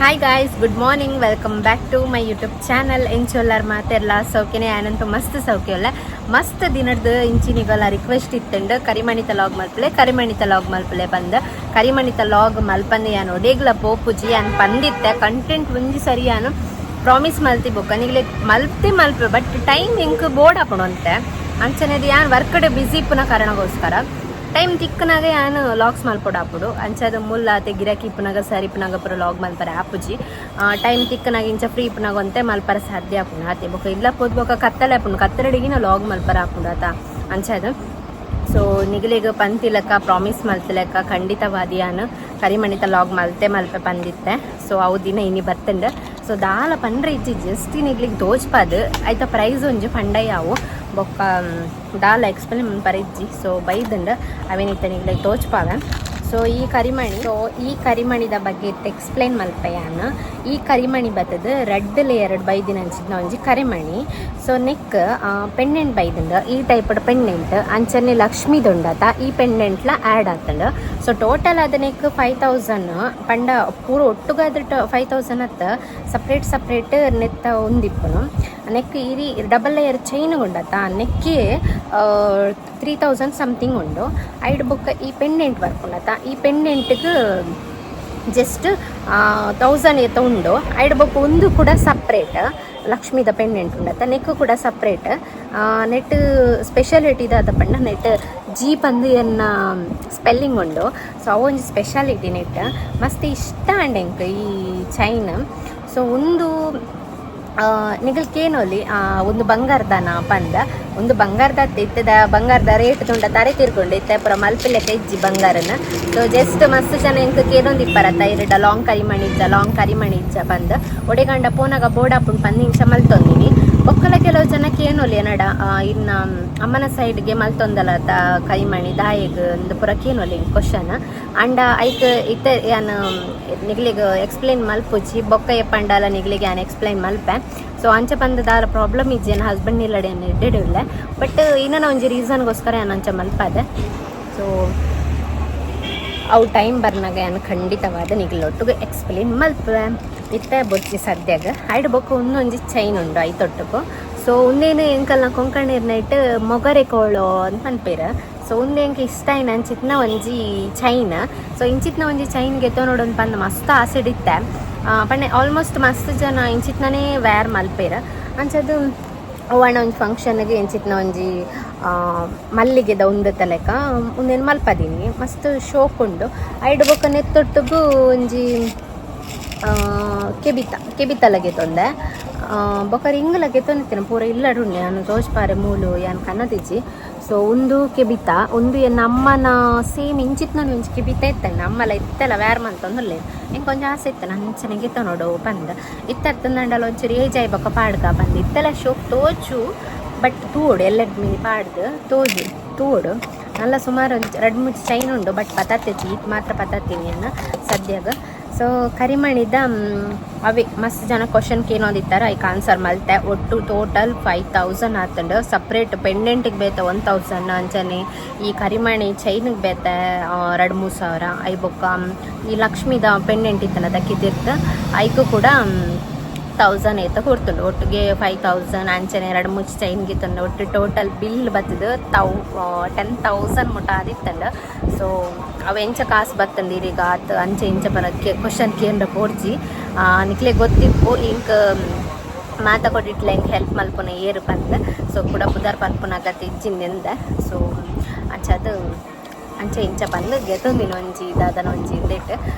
Hi guys, good morning, welcome back to my YouTube channel. ಎಂಚೊಲ್ಲಾರ್ ಮಾತೆರ್ಲ? ಸೌಖ್ಯನೆ? ಆನಂತ ಮಸ್ತ್ ಸೌಖ್ಯ ಅಲ್ಲ. ಮಸ್ತ್ ದಿನದ ಇಂಚಿನಿಗಲ ರಿಕ್ವೆಸ್ಟ್ ಇತ್ತಂಡು, ಕರಿಮಣಿತ ಲಾಗ್ ಮಲ್ಪಲೆ, ಕರಿಮಣಿತ ಲಾಗ್ ಮಲ್ಪಲೆ ಬಂದ. ಕರಿಮಣಿತ ಲಾಗ್ ಮಲ್ಪಂದೆ ಯಾನು ಒಡೇಗ್ಲ ಪೋಪುಜಿ ಯಾನ್ ಪಂದಿತ್ತೆ. ಕಂಟೆಂಟ್ ಒಂಜಿ ಸರಿ ಯಾನು ಪ್ರಾಮಿಸ್ ಮಲ್ತಿ ಬೊಕ್ಕ ನಿಗ್ಲೆ ಮಲ್ತೆ ಮಲ್ಪೆ. ಬಟ್ ಟೈಮ್ ಎಂಕ್ ಬೋರ್ಡ್ ಆಪುಂಡು ಅಂತೆ. ಅಂಚನೆ ಯಾನ್ ವರ್ಕ್ ಬಿಸಿ ಇಪ್ಪುನ ಕಾರಣಗೋಸ್ಕರ ಟೈಮ್ ತಿಕ್ಕನಾಗ ಯಾನು ಲಾಗ್ಸ್ ಮಲ್ಪೊಡು ಆಪುಡು. ಅಂಚಾದ ಮುಲ್ಲ ಆತೆ ಗಿರಾಕಿ ಇಪ್ಪುನಾಗ ಸರಿ ಇಪ್ಪುನಾಗ ಪೂರ ಲಾಗ್ ಮಲ್ಪರೆ ಆಪುಜಿ. ಟೈಮ್ ತಿಕ್ಕನಾಗ ಇಂಚ ಫ್ರೀ ಇಪ್ಪುನಾಗ ಒಂತೆ ಮಲ್ಪರ ಸಾಧ್ಯ ಆಪುಂಡು ಆತೆ. ಬೊಕ ಇಲ್ಲ ಪೋದ್ ಬೊಕ ಕತ್ತಲೆ ಆಪುಂಡು, ಕತ್ತಲಡಿಗಿನ ಲಾಗ್ ಮಲ್ಪರ ಆಪುಂಡು ಆತ. ಅಂಚಾದ ಸೊ ನಿಗಲಿಗ ಪಂತಿಲಕ್ಕ, ಪ್ರಾಮಿಸ್ ಮಲ್ತಿಲಕ್ಕ, ಖಂಡಿತವಾದಿ ಯಾನು ಕರಿಮಣಿತ ಲಾಗ್ ಮಲ್ತೆ ಮಲ್ಪೆ ಪಂದಿತ್ತೆ. ಸೊ ಅವು ದಿನ ಇನಿ ಬತ್ತಂಡ್. ಸೊ ದಾಲ ಪಂಡ್ರೆ ಇಜ್ಜಿ, ಜಸ್ಟ್ ನಿಗ್ಲಿಗ್ ತೋಜ್ಪಾದ್ ಐತ ಪ್ರೈಸ್ ಒಂಜಿ ಪಂಡಯಾವು. ಬೊಕ್ಕ ದಾಲ ಎಕ್ಸ್ಪ್ಲೇನ್ ಮನ್ಪರ ಇಜ್ಜಿ. ಸೊ ಬೈದಂಡ್ ಅವೇನಿತ್ತ ನಿಗ್ಲಿಗ್ ತೋಜ್ಪಾವೆ. ಸೊ ಈ ಕರಿಮಣಿದ ಬಗ್ಗೆ ಇತ್ತ ಎಕ್ಸ್ಪ್ಲೇನ್ ಮಲ್ಪೆ ಯಾನ್. ಈ ಕರಿಮಣಿ ಬತ್ತದ ರೆಡ್ ಲೇಯರ್ ಬೈದಿನ ಅಂಚಿನ ಒಂಜಿ ಕರಿಮಣಿ. ಸೊ ನೆಕ್ ಪೆಂಡೆಂಟ್ ಬೈದಂಡ್, ಈ ಟೈಪ್ ಪೆಂಡೆಂಟ್. ಅಂಚನೆ ಲಕ್ಷ್ಮೀ ದೊಂಡತ ಈ ಪೆಂಡೆಂಟ್ಲ ಆ್ಯಡ್ ಆತಂಡ್. ಸೊ ಟೋಟಲ್ ಅದ ನೆಕ್ 5000 ಪಂಡ ಪೂರ ಒಟ್ಟುಗಾದ 5000 ಅತ್ತ, ಸಪ್ರೇಟ್ ಸಪ್ರೇಟ್ ನೆತ್ತ ಒಂದಿಪ್ಪುನು. ನೆಕ್ ಇರಿ ಡಬಲ್ ಲೇಯರ್ ಚೈನ್ ಉಂಡತ, ನೆಕ್ಕೆ 3000 ಸಮಥಿಂಗ್ ಉಂಡು. ಐಡ್ ಬೊಕ್ಕ ಈ ಪೆಂಡೆಂಟ್ ವರ್ಕ್ ಉಂಡತ, ಈ ಪೆಂಡೆಂಟ್ಗೆ ಜಸ್ಟ್ 1000 ಏತ ಉಂಡು. ಐಡ್ ಬೊಕ್ಕ ಒಂದು ಕೂಡ ಸಪ್ರೇಟ್ ಲಕ್ಷ್ಮೀದ ಪೆಂಡೆಂಟ್ ಉಂಡತ, ನೆಕ್ ಕೂಡ ಸಪ್ರೇಟ್. ನೆಟ್ ಸ್ಪೆಷಾಲಿಟಿ ದಾದ ಪಂಡ ನೆಟ್ ಜಿ ಪಂದ್ ಎನ್ನ ಸ್ಪೆಲ್ಲಿಂಗ್ ಉಂಡು. ಸೊ ಅವೊಂಜಿ ಸ್ಪೆಷಾಲಿಟಿ ನೆಟ್. ಮಸ್ತ್ ಇಷ್ಟ ಅಂಡ್ ಎಂಕ್ ಈ ಚೈನ್. ಸೊ ಒಂದು ನಿಗಲ್ ಕೇನೊಲಿ, ಒಂದು ಬಂಗಾರದನ ಪಂದ. ಒಂದು ಬಂಗಾರದ ಇತ್ತದ, ಬಂಗಾರದ ರೇಟ್ ತುಂಡ ತರೆ ತೀರ್ಕೊಂಡು ಇತ್ತೆ ಪೂರ ಮಲ್ಪಿಲೆಕ್ಕ ಇಜ್ಜಿ ಬಂಗಾರನ. ಸೊ ಜಸ್ಟ್ ಮಸ್ತ್ ಜನ ಎಂಕ್ ಕೇನೊಂದು ಇಪ್ಪರತ್ತ, ಇರಡ ಲಾಂಗ್ ಕರಿಮಣಿ ಇಜ್ಜ, ಲಾಂಗ್ ಕರಿಮಣಿ ಇಜ್ಜ ಪಂದ್. ಒಡೆಗಂಡ ಪೋನಾಗ ಬೋಡಾಪುಂಡು ಪಂದ್ ಇಂಚ ಮಲ್ತೊಂದಿನಿ. ಬೊಕ್ಕಲ ಕೆಲವು ಜನ ಕೇನೊಲಿ, ಏನಡ ಇನ್ನ ಅಮ್ಮನ ಸೈಡ್ಗೆ ಮಲ್ತೊಂದಲ ಕರಿಮಣಿ ದಾಯೆಗ್ ಅಂದ್ ಪೂರ ಕೇನೊಲಿ ಕ್ವಶನ್. ಅಂಡ ಐಕ್ ಇತ್ತೆ ಯಾನ್ ನಿಗ್ಲಿಗ್ ಎಕ್ಸ್ಪ್ಲೇನ್ ಮಲ್ಪುಜಿ. ಬೊಕ್ಕ ಎಪ್ಪಂಡಲ ನಿಗ್ಲಿಗೆ ಯಾನ್ ಎಕ್ಸ್ಪ್ಲೇನ್ ಮಲ್ಪೆ. ಸೊ ಅಂಚ ಪಂದ ದಾಲ ಪ್ರಾಬ್ಲಮ್ ಇಜ್ಜಿ, ಎನ್ನ ಹಸ್ಬೆಂಡ್ ಇಲ್ಲಡೆ ಎಡ್ಡೆಡ್ ಇಲ್ಲ. ಬಟ್ ಇನ್ನನ ಒಂಜಿ ರೀಸನ್ಗೋಸ್ಕರ ಯಾನ್ ಅಂಚ ಮಲ್ಪದೆ. ಸೊ ಅವು ಟೈಮ್ ಬರ್ನಾಗ ಯಾನ್ ಖಂಡಿತವಾದ ನಿಗ್ಲೊಟ್ಟುಗು ಎಕ್ಸ್ಪ್ಲೇನ್ ಮಲ್ಪೆ. ಇತ್ತೆ ಬೊಚ್ಚಿ ಸದ್ಯಾಗ. ಐಡ್ ಬೊಕ್ಕ ಒಂದೊಂಜಿ ಚೈನ್ ಉಂಡು ಐತೊಟ್ಟುಗು. ಸೊ ಉಂದೇನು ಎಂಕಲ್ನ ಕೊಂಕಣೀರ್ ನೈಟ್ ಮೊಗರೆ ಕೋಳು ಅಂತ ಪನ್ಪೇರ್. ಸೊ ಉಂದು ಎಂಕ್ ಇಷ್ಟ ಆಯ್ನ ಅಂಚಿತ್ನ ಒಂಜಿ ಚೈನ್. ಸೊ ಇಂಚಿತ್ನ ಒಂಜಿ ಚೈನ್ ಗೆತ್ತೋ ನೋಡೊಂದು ಪಂದ್ ಮಸ್ತ್ ಆಸೆ ಇತ್ತೆ. ಪಂಡೆ ಆಲ್ಮೋಸ್ಟ್ ಮಸ್ತ್ ಜನ ಇಂಚಿತ್ನನೇ ವೇರ್ ಮಲ್ಪೇರ್. ಅಂಚದು ಒಣ ಒಂಜಿ ಫಂಕ್ಷನ್ಗೆ ಇಂಚಿತ್ನ ಒಂಜಿ ಮಲ್ಲಿಗೆದ ಉಂದೆತ ಲೆಕ್ಕ ಉಂದೆನ್ ಮಲ್ಪದೀನಿ. ಮಸ್ತ್ ಶೋಕ್ ಉಂಡು. ಐಡ್ ಬೊಕ್ಕ ನೆತ್ತೊಟ್ಟುಗು ಒಂಜಿ ಕೆಬಿತ ಕೆಬಿತ ಲಗೆತೊಂದೆ. ಬೊಕ್ಕ ರಿಂಗ್ ಲಗೆತೊಂದಿತ್ತಿನ ಪೂರ ಇಲ್ಲಡ್ ಉಂಡೆ, ಯಾನ್ ತೋಜ್ಪಾರೆ ಮೂಲು ಯಾನ್ ಕನ್ನದಿಜ್ಜಿ. ಸೊ ಉಂದು ಕೆಬಿತ. ಉಂದು ಎನ್ನ ಅಮ್ಮನ ಸೇಮ್ ಇಂಚಿತ್ನ ಒಂಜಿ ಕೆಬಿತ ಇತ್ತಣ್ಣ. ಅಮ್ಮಲ ಇತ್ತೆಲ್ಲ ವೇರ್ ಮಂತೊಂದುಲ್ಲೆ. ಎಂಕ್ ಒಂಜಿ ಆಸೆ ಇತ್ತು, ಅಂಚನೆ ಗೆತ್ತ ನೋಡು ಪಂದ್. ಇತ್ತರ್ತಂದಂಡಲ ಒಂಚೂರು ಏಜ್ ಆಯ್ ಬೊಕ್ಕ ಪಾಡ್ಕ ಪಂದ್. ಇತ್ತೆಲ್ಲ ಶೋಕ್ ತೋಜು, ಬಟ್ ತೂಡು ಎಲ್ಲೆಡ್ ಮಿನಿ ಪಾಡ್ದು ತೋಜು ತೂಡು. ನಲ್ಲ ಸುಮಾರು ಒಂಜಿ ರಡ್ಡ್ ಮೂಜಿ ಚೈನ್ ಉಂಡು, ಬಟ್ ಪತತ್ತಿ ಈತ್ ಮಾತ್ರ ಪತತ್ತೀನಿ ಯಾನ್ ಸದ್ಯಾಗ. ಸೊ ಕರಿಮಣಿದ ಅವೇ ಮಸ್ತ್ ಜನ ಕ್ವಶನ್ ಕೇನೋದಿತ್ತಾರೆ, ಐಕ್ ಆನ್ಸರ್ ಮಲ್ತೆ. ಒಟ್ಟು ಟೋಟಲ್ 5000 ಆತಂಡು. ಸಪ್ರೇಟ್ ಪೆಂಡೆಂಟಿಗೆ ಬೇತೆ 1000, ಅಂಚನೆ ಈ ಕರಿಮಣಿ ಚೈನಿಗೆ ಬೇತೆ 2-3 ಸಾವಿರ. I ಬೊಕ್ಕ ಈ ಲಕ್ಷ್ಮೀದ ಪೆಂಡೆಂಟ್ ಇತ್ತಲ್ಲ ದಕ್ಕಿದ್ದಿರ್ತ, ಐಕು ಕೂಡ 1000 ಏತ ಕೊಡ್ತುಂಡು. ಒಟ್ಟಿಗೆ 5000. ಅಂಚನೆ ಎರಡು ಮುಚ್ಚಿ ಚೈನ್ ಗಿತ್ತಂಡು. ಒಟ್ಟು ಟೋಟಲ್ ಬಿಲ್ ಬತ್ತದ 10,000 ಮುಟ ಆದಿತ್ತಂಡು. ಸೊ ಅವು ಎಂಚ ಕಾಸು ಬತ್ತಂಡು ಈರೀಗ ಆತ್ ಅಂಚೆ ಇಂಚ ಬರಕ್ಕೆ ಕ್ವಶನ್ ಕೇಂದ್ರ ಪೋಡ್ಚಿ. ನಿಕ್ಲೆ ಗೊತ್ತಿಪ್ಪು ಇಂಕ್ ಮಾತ ಕೊಟ್ಟಿಟ್ಲ ಎಂಕ್ ಹೆಲ್ಪ್ ಮಲ್ಪುನ ಏರು ಪಂದ್. ಸೊ ಕುಡ ಪುದರ್ ಪನ್ಪುನ ಅಗತ್ಯ ಇಜ್ಜಿಂದೆಂದ. ಸೊ ಅಂಚಾದ್ ಅಂಚೆ ಇಂಚ ಪಂದ್ ಗೆತೊಂದಿನ ಒಂಜಿ ದಾದನ ಒಂಜಿ ಇಂದೆಟ್.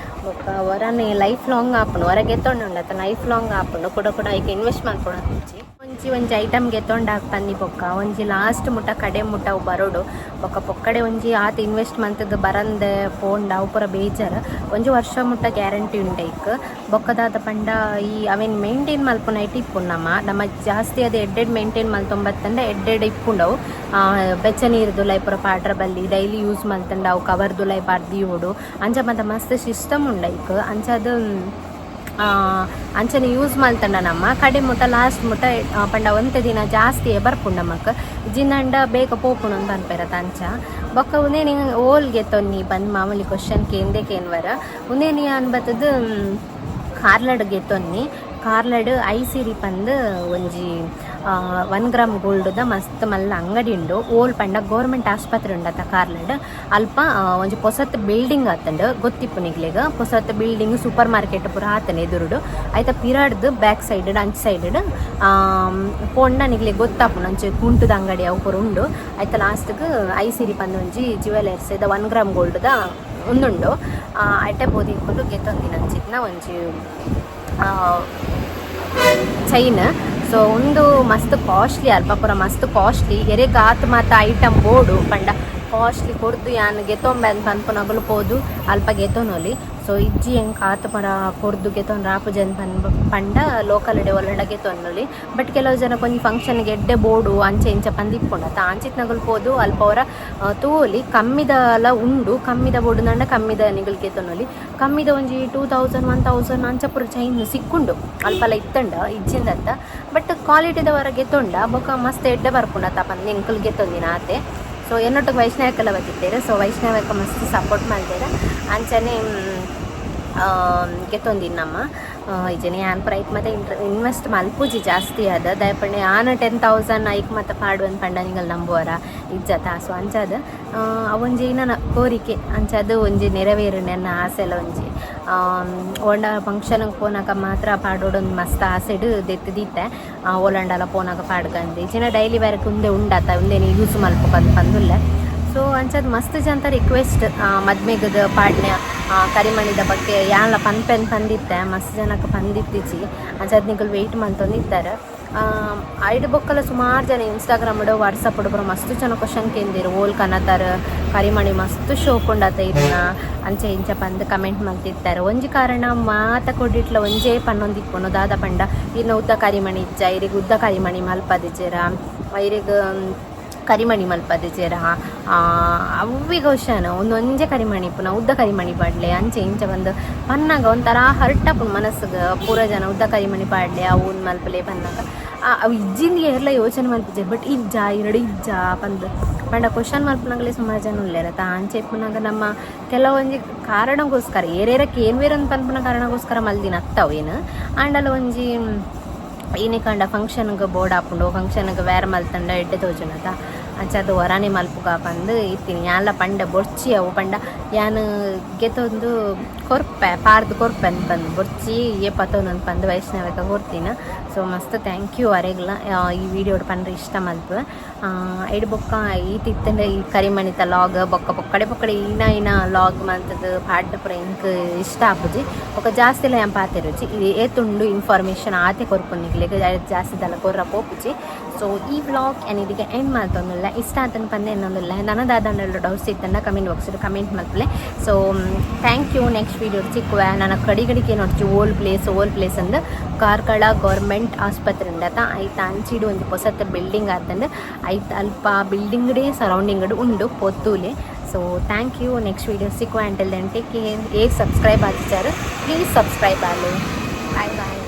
ಬೊಕ್ಕ ಒರನೆ ಲೈಫ್ ಲಾಂಗ್ ಆಪುಂಡು. ಹೊರ ಗೆತ್ತೊಂಡು ಉಂಡತ್ತ, ಲೈಫ್ ಲಾಂಗ್ ಆಪುಂಡು. ಕುಡ ಕುಡ ಐಕ್ ಇನ್ವೆಸ್ಟ್ ಮಲ್ಪೊಡು. ಒಂಜಿ ಒಂಜಿ ಐಟಮ್ ಗೆತ್ತೊಂಡು ಪನ್ನಿ ಬೊಕ್ಕ ಒಂಜಿ ಲಾಸ್ಟ್ ಮುಟ ಕಡೆ ಮುಟ ಅವು ಬರೋಡು. ಬೊಕ್ಕ ಪೊಕ್ಕಡೆ ಒಂಜಿ ಆತ್ ಇನ್ವೆಸ್ಟ್ ಮಂತದ್ದು ಬರಂದೆ ಪೋಂಡ ಅವು ಪೂರ ಬೇಜಾರ್. ಒಂಜಿ ವರ್ಷ ಮುಟ್ಟ ಗ್ಯಾರಂಟಿ ಉಂಡು ಐಕ್. ಬೊಕ್ಕದಾದ ಪಂಡ ಈ ಅವೇನ್ ಮೇಂಟೈನ್ ಮಲ್ಪುನ ಐಟ್ ಇಪ್ಪುಂಡು. ನಮ್ಮ ನಮ್ಮ ಜಾಸ್ತಿ ಅದು ಎಡ್ಡೆಡ್ ಮೇಂಟೈನ್ ಮಲ್ತೊಂಬತ್ತಂಡ ಎಡ್ಡೆಡ್ ಇಪ್ಪುಂಡವು. ಬೆಚ್ಚ ನೀರ್ದುಲೈ ಪೂರ ಪಾಡ್ರ ಬಲ್ಲಿ, ಡೈಲಿ ಯೂಸ್ ಮಲ್ತಂಡ ಅವು ಕವರ್ದುಲೈ ಪಾಡ್ದಿಯೋಡು. ಅಂಚ ಮತ್ತೆ ಮಸ್ತ್ ಸಿಸ್ಟಮ್ ಉಂಡು ಐಕ್. ಅಂಚಾದ್ ಅಂಚನೆ ಯೂಸ್ ಮಲ್ತಂಡ ನಮ್ಮ ಕಡೆ ಮುಟ್ಟ ಲಾಸ್ಟ್ ಮುಟ್ಟ ಪಂಡ ಒಂತೆ ದಿನ ಜಾಸ್ತಿ ಬರ್ಪುಂಡು ನಮಕ್. ಜಿನ್ನಂಡ ಬೇಗ ಪೋಪುಂಡು ಅಂತ ಪನ್ಪೆರತ ಅಂಚ. ಬೊಕ್ಕ ಉಂದೇನಿ ಓಲ್ ಗೆತ್ತೊನ್ನಿ ಬಂದ್ ಮಾಮೂಲಿ ಕ್ವಶನ್ ಕೇಂದೇ ಕೇನ್ವರ. ಉಂದೇನಿ ಯಾನ್ ಬತ್ತದು. ಕಾರ್ಲಡ್ ಗೆತೊನ್ನಿ. ಕಾರ್ಲಡ್ ಐಸಿರಿ ಪಂದ್ ಒಂಜಿ 1 ಗ್ರಾಮ್ ಗೋಲ್ಡ್ದ ಮಸ್ತ್ ಮಲ್ಲ ಅಂಗಡಿ ಉಂಡು. ಓಲ್ ಪಂಡ ಗೌರ್ಮೆಂಟ್ ಆಸ್ಪತ್ರೆ ಉಂಡತ್ತ ಕಾರ್ಲಡ್, ಅಲ್ಪ ಒಂಜಿ ಪೊಸತ್ ಬಿಲ್ಡಿಂಗ್ ಆತುಂಡು. ಗೊತ್ತಿಪ್ಪು ನಿಕ್ಲೆಗ್. ಪೊಸತ್ building, super market ಪೂರ ಆತನೆ ಎದುರುಡು. ಐತ ಪಿರಾಡ್ದು ಬ್ಯಾಕ್ ಸೈಡ್, ಅಂಚ್ ಸೈಡ್ ಪೋಂಡ ನಿಕ್ಲೆಗ್ ಗೊತ್ತಾಪುಂಡು. ಅಂಚೆ ಕುಂಟುದ ಅಂಗಡಿ ಅವು ಪೂರ ಉಂಡು. ಐತ ಲಾಸ್ಟ್ಗ್ ಐಸಿರಿ ಪಂದ್ ಒಂಜಿ ಜುವೆಲರ್ಸ್ ಇದ 1 ಗ್ರಾಮ್ ಗೋಲ್ಡ್ದ ಉಂದುಂಡು. ಐಟೆ ಪೋದು ಗೆತೊಂದಿನ ಅಂಚಿತ್ನ ಒಂಜಿ ಚೈನ್. ಸೊ ಉಂದು ಮಸ್ತ್ ಕಾಸ್ಟ್ಲಿ, ಅಲ್ಪ ಪೂರ ಮಸ್ತ್ ಕಾಸ್ಟ್ಲಿ. ಎರೆಗ್ ಆತ್ ಮಾತ ಐಟಮ್ ಬೋಡು ಪಂಡ, ಕಾಸ್ಟ್ಲಿ ಕೊರ್ದು ಯಾನ್ ಗೆತೊಂಬೆ ಅಂತ ಪನ್ಪುನಗುಲು ಪೋದು ಅಲ್ಪ ಗೆತೊನೊಲಿ. ಸೊ ಇಜ್ಜಿ, ಎಂಕ್ ಆತ್ ಪರ ಕೊರ್ದು ಗೆತೊನ್ ರಾಪುಜಿ ಅಂತ ಪಂಡ, ಲೋಕಲ್ ಡೆ ಒಲ್ಲಂಡ ಗೆತೊನೊಲಿ. ಬಟ್ ಕೆಲವು ಜನ ಒಂಜಿ ಫಂಕ್ಷನ್ಗೆ ಎಡ್ಡೆ ಬೋಡು, ಅಂಚೆ ಇಂಚ ಪಂದ್ ಇಪ್ಪುಂಡು ಅತ್ತ, ಅಂಚಿತ್ನಗುಲು ಪೋದು ಅಲ್ಪ ಅವರ ತೂವೊಲಿ. ಕಮ್ಮಿದಲ ಉಂಡು. ಕಮ್ಮಿದ ಬೋಡು ಕಮ್ಮಿದ ನಿಗಲ್ ಗೆತೊನೊಲಿ. ಕಮ್ಮಿದ ಒಂಜಿ 2000, 1000 ಅಂಚ ಪೂರ ಚೈನ್ ಸಿಕ್ಕುಂಡು ಅಲ್ಪಲ ಇತ್ತಂಡ, ಇಜ್ಜಿಂದತ್ತ. ಬಟ್ ಕ್ವಾಲಿಟಿದವರ ಗೆತೊಂಡ ಬೊಕ ಮಸ್ತ್ ಎಡ್ಡೆ ಬರ್ಪುಂಡು ಅತ್ತ ಪಂದ್ ಎಂಕುಲು ಗೆತೊಂದಿನ ಆತೆ. ಸೊ ಎನ್ನೊಟ್ಟಿಗೆ ವೈಷ್ಣವಕ್ಕೆಲ್ಲ ಬತ್ತಿತ್ತೇರು. ಸೊ ವೈಷ್ಣವಕ್ಕೆ ಮಸ್ತ್ ಸಪೋರ್ಟ್ ಮಲ್ತೇರು. ಅಂಚನೆ ಗೆತೊಂದಿನ ನಮ್ಮ ಇಜ್ಜನೆ. ಯಾನ್ ಪೂರ ಐಕ್ ಮತ್ತೆ ಇನ್ವೆಸ್ಟ್ ಮಲ್ಪುಜಿ ಜಾಸ್ತಿ ಆದ. ದಯಪಂಡ ಯಾನ್ 10,000 ಐಕ್ ಮತ್ತೆ ಪಾಡುವಂತ ಪಂಡ ನಿಗಲ್ ನಂಬುವರ? ಇಜ್ಜತ. ಸೊ ಅಂಚಾದ ಅವೊಂಜಿ ನನ್ನ ಕೋರಿಕೆ ಅಂಚಾದ ಒಂಜಿ ನೆರವೇರು ನನ್ನ ಆಸೆಲ ಒಂಜಿ. ಓಂಡ ಫಂಕ್ಷನ್ಗೆ ಪೋನಾಗ ಮಾತ್ರ ಪಾಡೋಡೊಂದು ಮಸ್ತ್ ಆಸೆಡ್ ದೆತ್ತ್ ಓಲಂಡಲ ಪೋನಾಗ ಪಾಡ್ಗಂದು. ಇಜ್ಜಿನ ಡೈಲಿ ವೇರ್ಕ್ ಉಂದೆ ಉಂಡಾತ, ಉಂದೆನೆ ಯೂಸ್ ಮಲ್ಪೊಕಂದ್ ಪಂದುಲ್ಲೆ. ಸೊ ಅಂಚಾದ ಮಸ್ತ್ ಜನತ ರಿಕ್ವೆಸ್ಟ್, ಮದ್ಮೆಗದ ಪಾಡ್ನೆ ಕರಿಮಣಿದ ಬಗ್ಗೆ ಯಾನ್ಲ ಪನ್ಪೆನ್ ಪಂದಿತ್ತೆ. ಮಸ್ತ್ ಜನಕ್ಕೆ ಪಂದಿತ್ತಿಜಿ. ಅಂಚಾದ್ ನಿಕುಲು ವೆಯ್ಟ್ ಮಲ್ತೊಂದಿತ್ತಾರೆ. ಐಡ್ ಬೊಕ್ಕಲ ಸುಮಾರು ಜನ ಇನ್ಸ್ಟಾಗ್ರಾಮ್, ವಾಟ್ಸಪ್ ಪೂರ ಮಸ್ತ್ ಜನ ಕ್ವಶನ್ ಕೇಂದಿರು. ಓಲ್ ಕನತಾರ ಕರಿಮಣಿ, ಮಸ್ತ್ ಶೋಕುಂಡತ ಇರ್ನ, ಅಂಚೆ ಇಂಚ ಪಂದ್ ಕಮೆಂಟ್ ಮಲ್ತಿತ್ತಾರೆ. ಒಂಜಿ ಕಾರಣ ಮಾತ ಕೊಡಿಟ್ಲ ಒಂಜೇ ಪನ್ನೊಂದಿಪ್ಪುನು. ದಾದ ಪಂಡ, ಇರ್ನ ಉದ್ದ ಕರಿಮಣಿ ಇಜ್ಜ, ಇರೆಗ್ ಉದ್ದ ಕರಿಮಣಿ ಮಲ್ಪದಿಜೆರ, ಇರೆಗ್ ಕರಿಮಣಿ ಮಲ್ಪದಿಜೆರ, ಅವ್ವೆ ಕ್ವಶನ್. ಒಂದೊಂಜೆ ಕರಿಮಣಿ ಇಪ್ಪುನ, ಉದ್ದ ಕರಿಮಣಿ ಪಾಡ್ಲೆ, ಅಂಚೆ ಇಂಚ ಬಂದು ಪನ್ನಾಗ ಒಂಥರ ಹರ್ಟ್ ಆಪುಂಡು ಮನಸ್ಸುಗೆ. ಪೂರ ಜನ ಉದ್ದ ಕರಿಮಣಿ ಪಾಡ್ಲೆ, ಅವು ಮಲ್ಪಲೆ ಪನ್ನಾಗ, ಅವು ಇಜ್ಜಿಂದ ಏರ್ಲ ಯೋಚನೆ ಮಲ್ಪಿಜೆ. ಬಟ್ ಇಜ್ಜ ಎರಡು ಇಜ್ಜ ಪಂದ್ ಪಂಡ ಕ್ವಶನ್ ಮಲ್ಪುನಾಗಲೇ ಸುಮಾರು ಜನ ಉಲ್ಲೇರತ್ತ. ಅಂಚೆ ಇಪ್ಪುನಾಗ ನಮ್ಮ ಕೆಲವೊಂಜಿ ಕಾರಣಕ್ಕೋಸ್ಕರ, ಏರೇರಕ್ಕೆ ಏನ್ ಅಂತ ಪನ್ಪುನ ಕಾರಣಕ್ಕೋಸ್ಕರ ಮಲ್ದಿನ ಅತ್ತವು ಏನು. ಆಂಡಲ ಒಂಜಿ ಏನೇ ಕಂಡ ಫಂಕ್ಷನ್ಗೆ ಬೋರ್ಡ್ ಆಪುಂಡು, ಫಂಕ್ಷನ್ಗೆ ವೇರ್ ಮಲ್ತಂಡ ಎಡ್ಡೆ ತೋಜುನತ. ಅಂಚಾದ ವರಾನೆ ಮಲ್ಪುಗ ಪಂದ್ ಇತ್ತೀನಿ. ಯಾನ್ಲ ಪಂಡ ಬೊರ್ಚಿ ಅವು ಪಂಡ, ಯಾನ್ ಗೆತೊಂದು ಕೊರ್ಪೆ, ಪಾರ್ದು ಕೊರ್ಪೆ ಪಂದ್, ಬೊರ್ಚಿ ಏ ಪತೊಂದು ಪಂದ್ ವೈಷ್ಣವಕ ಕೊರ್ತಿನ. ಸೊ ಮಸ್ತ್ thank you ಅರೆಗ್ಲ. ಈ ವಿಡಿಯೋಡ್ ಪಂಡ್ರೆ ಇಷ್ಟ ಮಲ್ಪುವೆ. ಐಡ್ ಬೊಕ್ಕ ಈತ್ ಇತ್ತಂಡ ಈ ಕರಿಮಣಿತ ಲಾಗ್ ಬೊಕ್ಕ ಪೊಕ್ಕಡೆ ಪೊಕ್ಕಡೆ ಇನ ಇನ ಲಾಗ್ ಮಲ್ತದ ಪಾಡ್ನ ಪೂರ ಎಂಕ್ ಇಷ್ಟ ಆಪುಜಿ. ಬೊಕ್ಕ ಜಾಸ್ತಿ ಎಲ್ಲ ಯಾನ್ ಪಾತೆರುಜಿ. ಇದು ಏತುಂಡು ಇನ್ಫಾರ್ಮೇಷನ್ ಆತೆ ಕೊರ್ಪುಂಡು ನಿಕ್ಲೆಗ್, ಜಾಸ್ತಿ ದಲ ಕೊರ್ರ ಪೋಪುಜಿ. ಸೊ ಈ ವ್ಲಾಗ್ ಇದಕ್ಕೆ ಎಂಡ್ ಮಲ್ತೊಂದುಲ್ಲ. ಇಷ್ಟ ಆತನ ಪಂದೆ ಎನ್ನೊಂದುಲ್ಲ. ನನ್ನ ದಾದಂಡ ಡೌಟ್ಸ್ ಇತ್ತಂಡ comment box comment ಮಲ್ಪಲೆ. So thank you, next video ಸಿಕ್ಕುವೆ. ನನ್ನ ಕಡಿ ಕಡಿಕೆ ನೋಡ್ಚಿ, ಓಲ್ ಪ್ಲೇಸ್, ಓಲ್ ಪ್ಲೇಸ್ ಅಂದ್ ಕಾರ್ಕಳ ಗೌರ್ಮೆಂಟ್ ಆಸ್ಪತ್ರೆ ಉಂಡತ, ಐತ ಅಂಚಿಡು ಒಂಜಿ ಪೊಸತ್ ಬಿಲ್ಡಿಂಗ್ ಆತಂದು. ಐತ ಅಲ್ಪ ಬಿಲ್ಡಿಂಗ್ ಸರೌಂಡಿಂಗ್ ಉಂಡು ಪೊತ್ತೂಲೆ. So thank you, next video ಸಿಕ್ಕುವ. Until then, take care. ಏ ಸಬ್ಸ್ಕ್ರೈಬ್ ಆತಿಚಾರು, ಪ್ಲೀಸ್ ಸಬ್ಸ್ಕ್ರೈಬ್ ಆಲು. Bye boy.